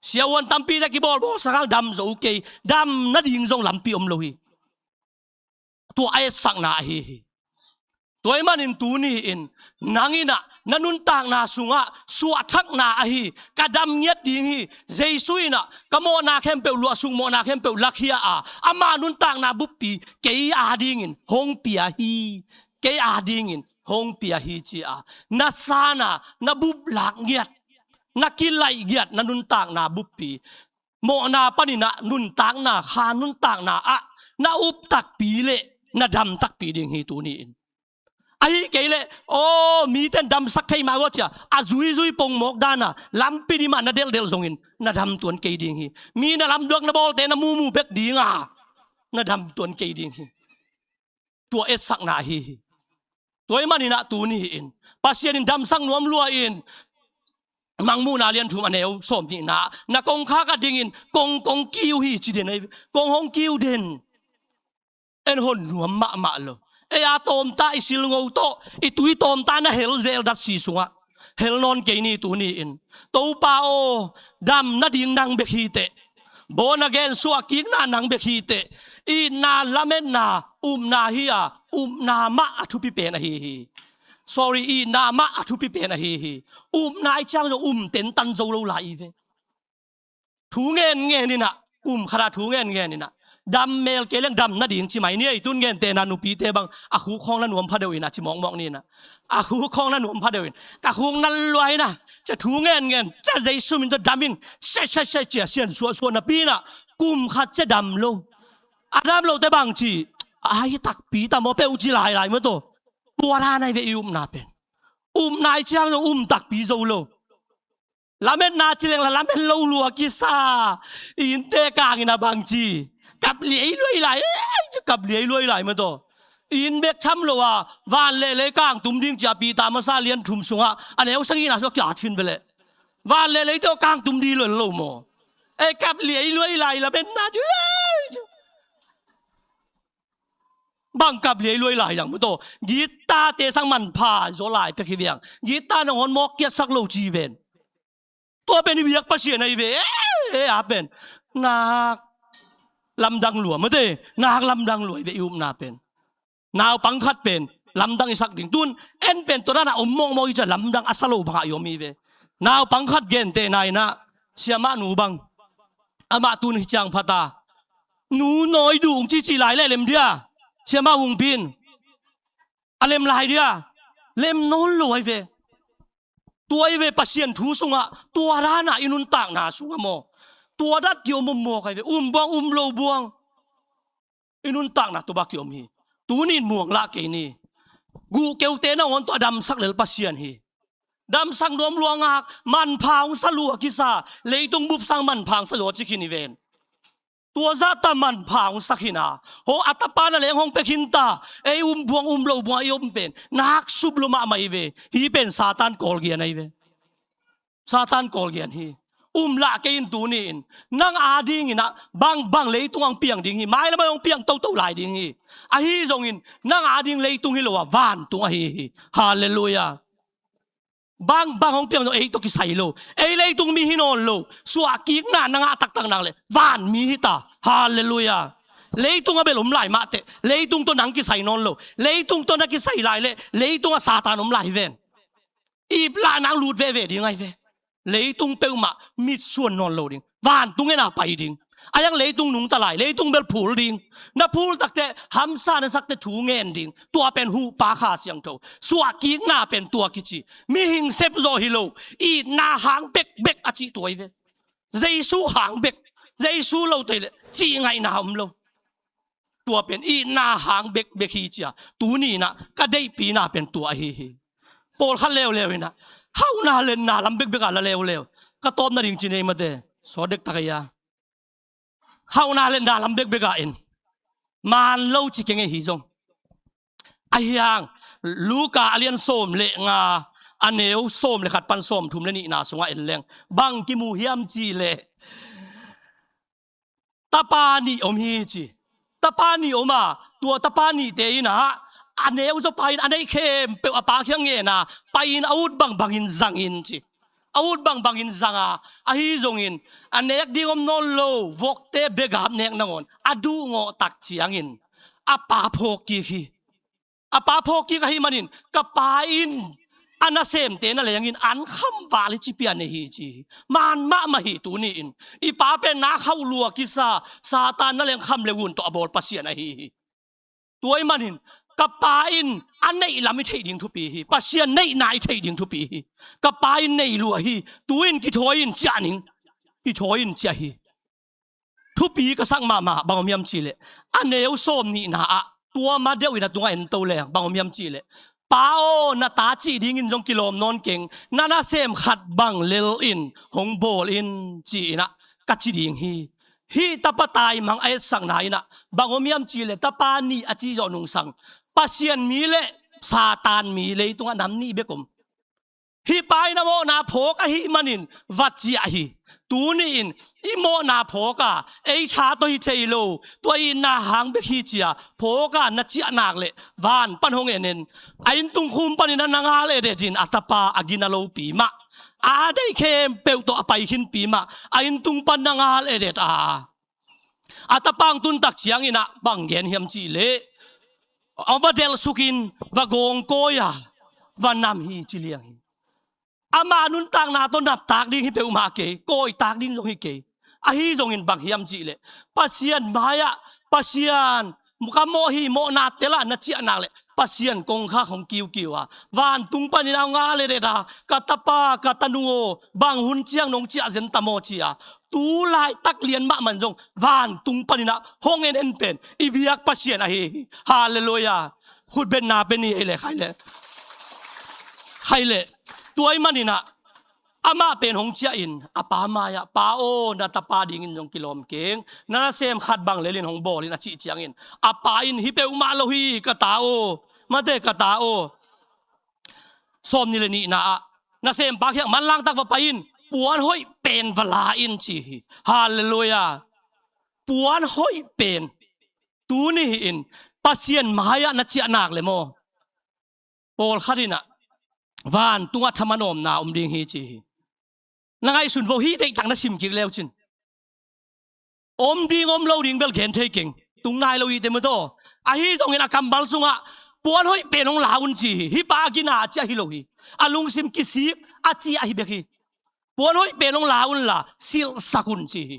Siavuan tampi tak kibawlbawlsak hang dam zo kei, dam nading zong lampi om lo hi. Tua a etsakna ahi hi. Tua ahih manin tuni-in nang in ah na nuntakna sungah suahthakna ahi, ka dam ngiat ding hi, Jesu in ah ka mawhna khempeuh, luahsuk mawhna khempeuh lakhia a, ama nuntakna buppi kei adingin hong pia hi, kei adingin hong pia hi ci-a na san a, na bup lak ngiat, na kilaih ngiat, na nuntakna buppi, mawhna panin ah nuntakna, kha nuntakna ah na up takpi leh na dam takpi ding hi tuni-in. Ahih kei leh, aw, mite in damsak thei mah uh a ci-a a zuizui pongmawk dan a lampi dim ah na delhdelh zongin na dam tuan kei ding hi. Mi na lamdang na bawlte na mumu bek ding a na dam tuan kei ding hi. Tua etsakna ahi hi. Tua ahih manin ah tuni-in Pasian in damsak nuam lua in, Mangmuhna lian thum a neu sawmnihna, na kongkhak a dingin kong, kong kiu hi ci den ahi ve. Kong hong kiu den. En hon nuam mahmah lo. Ei a tawmta i silngo tawh i tui tawmta na hel zel datsi sungah hel nawn kei ni tuni-in. Topa aw, dam nading nang bek hi teh. Born again, suahkikna nang bek hi teh. Itna, lametna, upna hi a, upna mah a thupi pen ahi hi. Sorry, itna mah a thupi pen ahi hi. Upna i ciang zong um tentan zo lo lai i ve. Thu ngenngen in ah, um khat a thu ngenngen in ah, dam mel kei leng dam nading ci mai ni ei, tun ngentehna nupite bang a khuk khawng na nuam phadeuh in ah ci mawkmawk ni in ah. A khuk khawng na nuam phadeuh in, ka khuk na luai in ah, cia thu ngenngen, cia Jesu min tawh dam in, sia, sia, sia, cia sian suahsuah napi in ah, kum khat cia dam lo. A dam lote bang ci, a hi takpi ta maw peuh ci lailai maw taw. Tua dan ahi ve i upna pen. Upna i ciang zong um takpi zo lo. Lametna ci leng la lamet lo lua kisa. Innte kangin a bang ci, kap liai luai lai, eh, kap liai luai lai maw taw. Inn bek tham lo a, van leh lei kangtum ding cia Peter masa lian thum sungah a neu sagihna sungah kia khin ve leh. Van leh leite aw kangtum ding lo lo maw. Eh, kap liai luai lai lametna ci, eh, bang kap liai luai lai zang maw taw. Guitar-te sang manpha zaw lai pek hi viang. Guitar nangawn mawk kiatsak lo ci ven. Tua pen i biak Pasian ahi ve. Eh, eh, a pen nak lamdang lua maw te. Nak lamdang lua i ve i upna pen. Naupang khat pen lamdang i sak ding. Tun en pen tua dan a om mawkmawk i cia lamdang a sa lo bangah i om hi ve. Naupang khat gentehna in ah, siamah nu bang, amah tun hi ciang pha ta. Nu nawi dung cici lai leh lem dia, siamah Hungpi in. A lem lai dia, lem nawn lo ahi ve. Tua ahi ve Pasian thu sungah, tua dan a i nuntakna sungah maw. Tua dan kiom om mawk ahi ve, um buang, um lo buang. I nuntakna tua bang kiom hi. Tuni-in muang lah kei ni. Guhkeute nangawn tawh a damsak lel Pasian hi. Damsak nuam lua ngak, manpha hong sa lua kisa, leitung bup sang manpha hong sa zaw ci khin hi ven. Tua zahta manpha hong sa khin a, ho a tapa na leng hong pia khin ta, ei um buang um lo buang i om pen nak sup lo mahmah hi ve. Hih pen Satan kawlgian ahi ve. Satan kawlgian hi. Um lah kei in tuni-in, nang adingin ah bangbang leitung hong piang ding hi. Mailam ah hong piang toto lai ding hi. Ahi zongin nang ading leitung hi lo a, vantung ahi hi. Halleluiah. Bangbang hong piang zong ei tawh kisai lo. Ei leitung mi hi nawn lo. Suahkikna na ngah taktak nak leh vanmi hi ta. Halleluiah. Leitung a bel om lai mah teh, leitung tawh nang kisai nawn lo. Leitung tawh na kisai lai leh leitung a Satan om lai hi ven. Ip lah nang lut veve ding ahi ve. Leitung peuhmah mitsuan nawn lo ding. Vantung en a pai ding. A hiang leitung nungta lai, leitung bel phul ding. Na phul takteh hamsa na sakteh thu ngen ding. Tua pen huhpa Kha Siangtho. Suahkikna pen tua kici. Mihing sep zaw hi lo. Itna hang bekbek a cih tua hi ve. Jesu hang bek. Jesu lo tei leh cih ngaihna om lo. Tua pen itna hang bekbek hi cia. Tuni-in ah ka deihpihna pen tua ahi hi. Pawlkhat leuleu in ah hauhna le na lam bekbek a la leuleu. Ka tawp nading ci nei mate. Sawt dektak ei a. Hauhna le na lam bekbek a in man lo ci keng ei hi zong. A hiang Luka a lian sawm le nga, a neu sawm le khat pan sawmthum le nihna sungah en leng bang kimu hiam cih leh, tapa nih om hi ci. Tapa nih om a, tua tapa nihte in ah a neu zaw pa in a neih khempeuh a pa kiang ngen a, pai-in a ut bangbangin zang in ci. A ut bangbangin zang a, ahi zongin a nek ding om nawn lo, vokte begap nek nangawn a duhgawh tak ciangin a pa phawk kik hi. a pa phawk kik ahih manin, ka pa in a nasemte na lengin an khamval hi ci pian nei hi ci hi. Man mahmah hi tuni-in. I pa pen na khauh lua kisa, Satan na leng kham le ngun tawh a bawl Pasian ahi hi. Tua ahih manin ka pa in a neih lam i theih ding thupi hi. Pasian neihna i theih ding thupi hi. Ka pa in nei lua hi. Tu-in kithawi in ciah ning. Kithawi in ciah hi. Thupi ka sak mahmah bang om hiam cihleh, a neu sawm nihna ah tua ma deuh in a tungah en to leng bang om hiam cihleh, Pa aw, na ta cih dingin zong kilawm nawn keng, na nasem khat bang lel in hong bawl in, ci-in ah ka ci ding hi. Hih tapa taimang a etsakna in ah bang om hiam cihleh, tapa nih a cih zawh nungsang Pasian mi le Satan mi leitungah nam nih bek om. Hih pa in a mawhna phawk ahih manin va ciah hi. Tuni-in i mawhna phawk a, ei tha tawh hi thei lo, tua itna hang bek hi ci-a phawk a na ciah nak leh van pan hong en en. A inntung khum panin a na ngal edet in a tapa a gina lopi mah, a deih khempeuh tawh a pai khinpi mah, a inntung pan na ngal edet a, a tapa hong tun tak ciangin ah bang gen hiam cihleh, a va delhsukin va gawngkawi a, va nam hi ci liang hi. Ama nuntakna tawh naptak ding hi peuhmah kei, kawitak ding zong hi kei. Ahi zongin bang hiam cihleh, Pasian mai-ah, Pasian, ka mawh hi, mawhna tel a na ciah nak leh Pasian kongkhak hong kiukiu a, vantung panin a hong ngal edet a, ka tapa, ka tanu aw, bang hun ciang nong ciah zen tam aw ci-a, tu laitak lian mahmah in zong vantung panin ah hong en en pen i biak Pasian ahi hi. Halleluiah. Khutbetna pen i hei leh khai leh, khai leh. Tua ahih manin ah amah pen hong ciah in a pa mai-ah, Pa aw, na tapa dingin zong kilawm keng, na nasem khat bang lel in hong bawl in, a cih ciangin a pa in, Hi peuhmah lo hi, ka ta aw, mate, ka ta aw. Sawm nih le nihna ah, nasempa kiang manlang tak va pai in, puan hoih pen va la in, ci hi. Halleluiah. Puan hoih pen. Tuni hi-in Pasian mai-ah na ciah nak leh maw, pawlkhat in ah vantungah thaman awmna om ding hi ci hi. Na ngaihsun vo, hih deihtak na sim kik leu cin, om ding om lo ding bel gen thei keng. Tung nai lo hi teh maw taw. Ahi zongin a kammal sungah puan hoih pen hong la un ci hi. Hih pa a gina a ciah hi lo hi. A lungsim kisik a ciah hi bek hi. Puan hoih pen hong la unla silhsak un ci hi.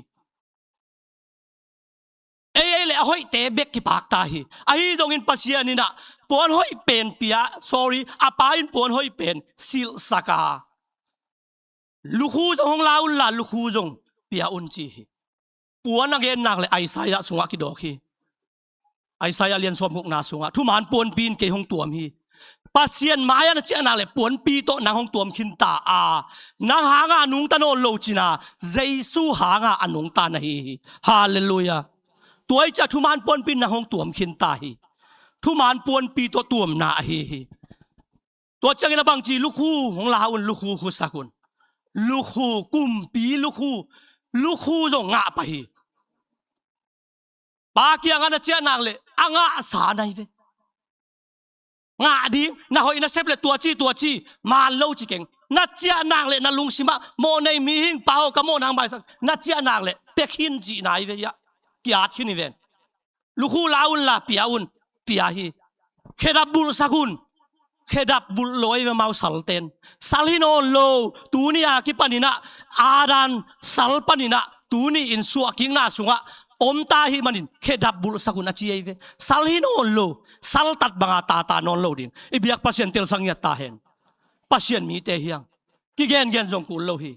Ei, ei le a hoihte bek kipak ta hi. Ahi zongin Pasian in ah puan hoih pen pia, sorry, a pa in puan hoih pen silhsak a, lukhu zong hong la unla lukhu zong pia un ci hi. Puan a gen nak leh Isaiah sungah kidawk hi. Isaiah lian sawm gukna sungah, Thuman puanpi in kei hong tuam hi. Pasian mai-ah na ciah nak leh puanpi tawh nang hong tuam khinta a, nang hangah a nungta nawn lo cin a, Jesu hangah a nungta na hi hi. Halleluiah. Tua ahih ciang Thuman puanpi in nang hong tuam khinta hi. Thuman puanpi tawh tuamna ahi hi. Tua ciangin a bangci, lukhu hong la un, lukhu khusak un. Lukhu, kumpi lukhu, lukhu zong ngah pah hi. Pa kiangah na ciah nak leh a ngahsa na hi ve. Ngah ding, na hoih na sep leh tua ci, tua ci, man lo ci keng. Na ciah nak leh na lungsimah, mawhnei mihing, Pa aw, ka mawhna hong maisak, na ciah nak leh pia khin cihna hi ve hiah. Ki-at khin hi ven. Lukhu la unla pia un, pia hi. Khedap bulhsak un. Khedap bulh lo ahi ve amau salten. Sal hi nawn lo. Tuni a kipanin ah, Adam sal panin ah, tuni-in suahkikna sungah om ta ahih manin khedap bulhsak un a ci ahi ve. Sal hi nawn lo. Sal tat banga tata nawn lo ding. I biak Pasian telsak ngiat ta hen. Pasian mite hi hang. Kigengen zong kul lo hi.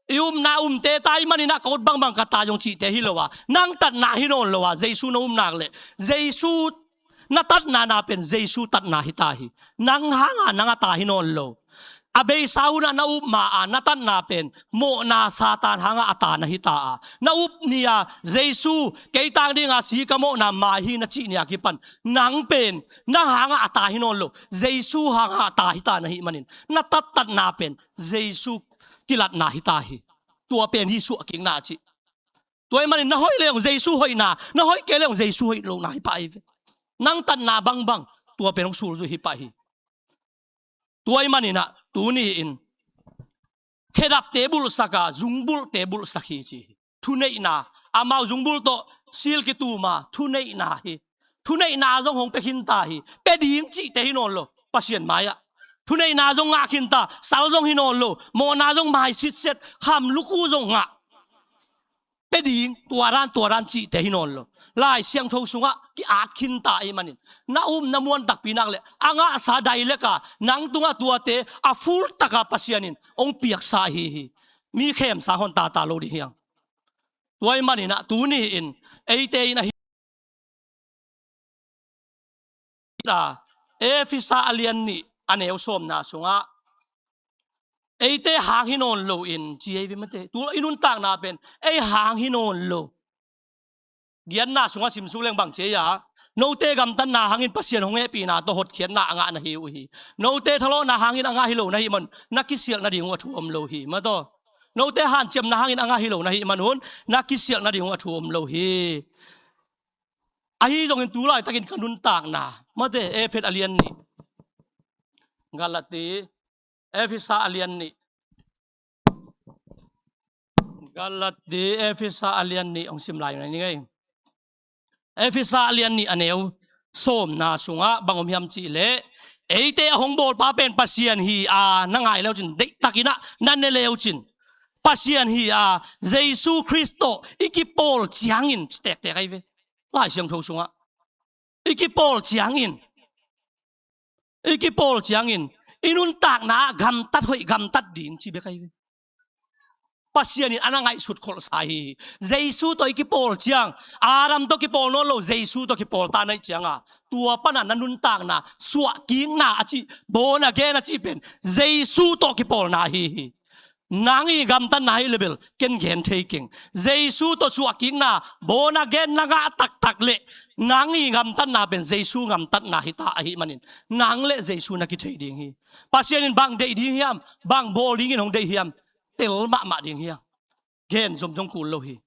I upna umte ta ahih manin ah ka ut bangbang ka ta zong cihte hi lo a, nang tatna hi nawn lo a, Jesu na um nak leh, Jesu na tatna na pen Jesu tatna hi ta hi. Nang hanga nang a ta hi nawn lo. A beisa hunah na up ma a, na tatna pen mawhna Satan hanga a ta na hi ta a, na up ni-a Jesu, kei tang dinga si ka mawhna mai hi na cih ni-a kipan nang pen nang hanga a ta hi nawn lo, Jesu hanga a ta hi ta na hih manin na tattatna pen Jesu kilatna hi ta hi. Tua pen hi suahkikna a cih. Tua ahih manin na hoih leh zong Jesu hoihna, na hoih kei leh zong Jesu hoih lohna hi pah hi ve. Nang tatna bangbang tua pen hong sulzuih hi pah hi. Tua ahih manin ah tuni-in khedapte bulhsak a, zungbulhte bulhsak hi ci hi. Thuneihna, amau zungbulh tawh sil kitum a, thuneihna hi. Thuneihna zong hong pia khinta hi. Pia ding cihte hi nawn lo Pasian mai-ah. Thuneihna zong ngah khinta, sal zong hi nawn lo, mawhna zong mai sitset, kham luku zong ngah. Pia ding, tua dan, tua dan cihte hi nawn lo. Lai Siangtho sungah ki-at khinta ahih manin, na upna muan takpi nak leh a ngahsa dailek a nang tungah tuate a full taka Pasian in hong piaksa ahi hi. Mi khemsa hon tata lo ding hiang. Tua ahih manin ah tuni-in eite in ahi a, Efesa a lian nih a neu sawmna sungah eite hang hi nawn lo in ci ei ve mate. Tu i nuntakna pen ei hang hi nawn lo. Giatna sungah simsuk leng bang ci ei a, note gamtatna hangin Pasian hong hehpihna tawh hotkhiatna a ngah na hi uh hi. Note thalawhna hangin a ngah hi lo na hih man un na kisialh nading uh a thu om lo hi. Mate, note hanciamna hangin a ngah hi lo na hih man un na kisialh nading uh a thu om lo hi. Ahi zongin tu laitakin ka nuntakna, mate, Efet a lian nih, Galati, Efesa a lian nih, Galati, Efesa a lian nih hong sim lai na ning ei. Efesa a lian nih a neu sawmna sungah bang om hiam cih leh, eite a hong bawlpa pen Pasian hi a, na ngai leucin, deihtakin ah na ne leucin, Pasian hi a, Jesu Khrist tawh i kipawl ciangin, ci tektek ahi ve. Lai Siangtho sungah i kipawl ciangin, i kipawl ciangin i nuntakna ah gamtat hoih gamtat ding ci bek ahi ve. Pasian in a na ngaihsut kholhsa hi. Jesu tawh i kipawl ciang, Adam tawh kipawl nawn lo, Jesu tawh kipawl ta na hih cianga, tua pana na nuntakna suahkikna a cih, born again a cih pen Jesu tawh kipawlna ahi hi. Nang i gamtatna hi leh bel ken gen thei keng. Jesu tawh suahkikna, born again na ngah taktak leh nang i gamtatna pen Jesu gamtatna hita ahih manin, nang le Jesu na kithei ding hi. Pasian in bang deih ding hiam, bang bawl dingin hong deih hiam, tel mahmah ding hiam. Gen zomzom kul lo hi.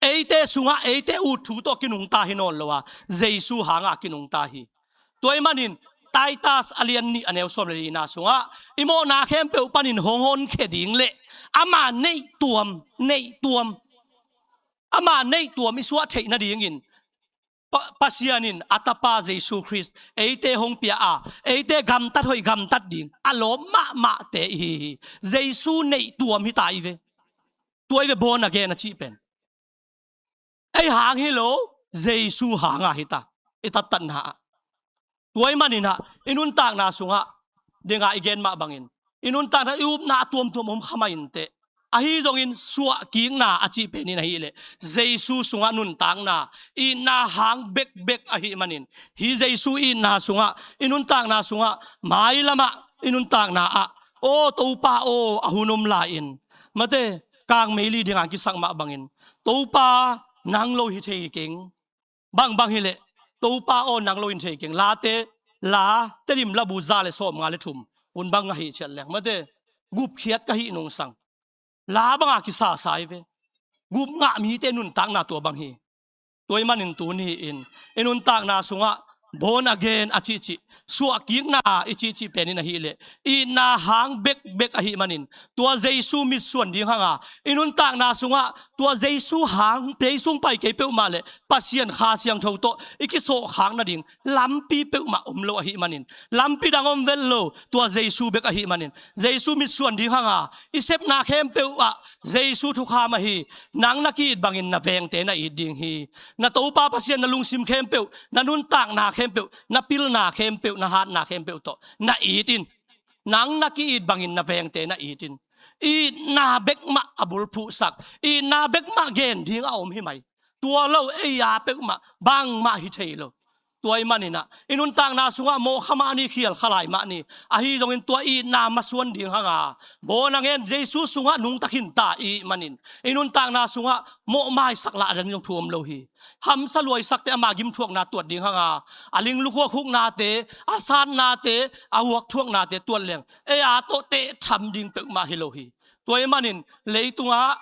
Eite sungah eite ut thu tawh kinungta hi nawn lo a, Jesu hanga kinungta hi. Tua ahih manin Titus a lian nih a neu sawm le lina sungah i mawhna khempeuh panin hong honkhia ding le ama neihtuam, neihtuam, ama neihtuam i suah theih nadingin Pa-, Pasian in a tapa Jesu Khrist eite hong pia a, eite gamtat hoih gamtat ding a lawp mahmahte i hi hi. Jesu neihtuam hita i ve. Tua i ve born again a cih pen. Ei hang hi lo, Jesu hanga hita i tattatna ah. Tua ahih manin ah i nuntakna sungah, dinga i gen mah bangin, i nuntakna i upna a tuamtuam om kha mah inteh. Ahi zongin suahkikna a cih pen in ahih leh Jesu sungah nuntakna, itna hang bekbek ahih manin, hih Jesu itna sungah, i nuntakna sungah, mailamah i nuntakna ah, aw Topa aw, a hun om lai-in, mate, kangmei li dinga kisak mah bangin, Topa, nang lo hi thei keng. Bangbang hileh, Topa aw, nang lo in thei keng. Late, La, Tedim labu za le sawmnga le thum, hun bang ngah hi ciat leng, mate, gupkhiat ka hih nungsang, La banga kisasa hi ve. Gup ngah mite nuntakna tua bang hi. Tua ahih manin tuni-in i nuntakna sungah born again a cihcih, suahkikna i cihcih pen in ahih leh itna hang bekbek ahih manin, tua Jesu mitsuan ding hanga, i nuntakna sungah tua Jesu hang, Jesu hong pai kei peuhmah leh Pasian Kha Siangtho tawh i kisawhkhak nading lampi peuhmah om lo ahih manin, lampi dang om vet lo, tua Jesu bek ahih manin, Jesu mitsuan ding hanga, i sepna khempeuh ah Jesu thukham ahi, nang na ki-it bangin na vengte na it ding hi. Na Topa Pasian na lungsim khempeuh, na nuntakna khempeuh, na pilna khempeuh, na hatna khempeuh tawh na it in. Nang na ki-it bangin na vengte na it in. Itna bekmah a bulphuhsak, itna bekmah gen ding a om hi mai. Tua lo ei a peuhmah bangmah hi thei lo. Tua ahih manin ah i nuntakna sungah mawhkha mah ni, khialkha lai mah ni, ahi zongin tua itna masuan ding hanga, born again, Jesu sungah nungta khinta i hih manin, i nuntakna sungah mawhmaisak lah ding zong thu om lo hi. Hamsa luaisakte ama gimthuakna tuat ding hanga, a lingluk huaknate, a satnate, a huakthuaknate tuat leng, ei a tawh tehtham ding peuhmah hi lo hi. Tua ahih manin leitungah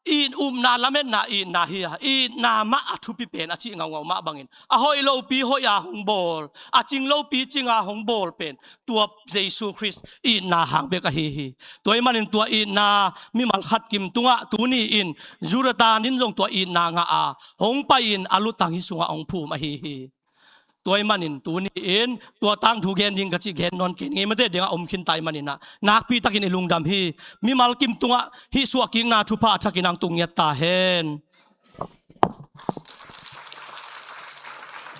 it, upna, lametna itna hi a, itna mah a thupi pen a cih ngaungau mah bangin, a hoih lopi hoih a hong bawl, a cing lopi cing a hong bawl pen tua Jesu Khrist itna hang bek ahi hi. Tua ahih manin tua itna mimal khat kim tungah tuni-in Jonathan in zong tua itna ngah a, hong pai-in a lutang hih sungah hong phum ahi hi. Tua ahih manin tuni-in tua tangthu gen ding ka cih gen nawn kei ning ei, mate, dengah om khin ta ahih manin ah nakpi takin i lungdam hi. Mimal kim tungah hih suahkikna thupha a thakin hong tung ngiat ta hen.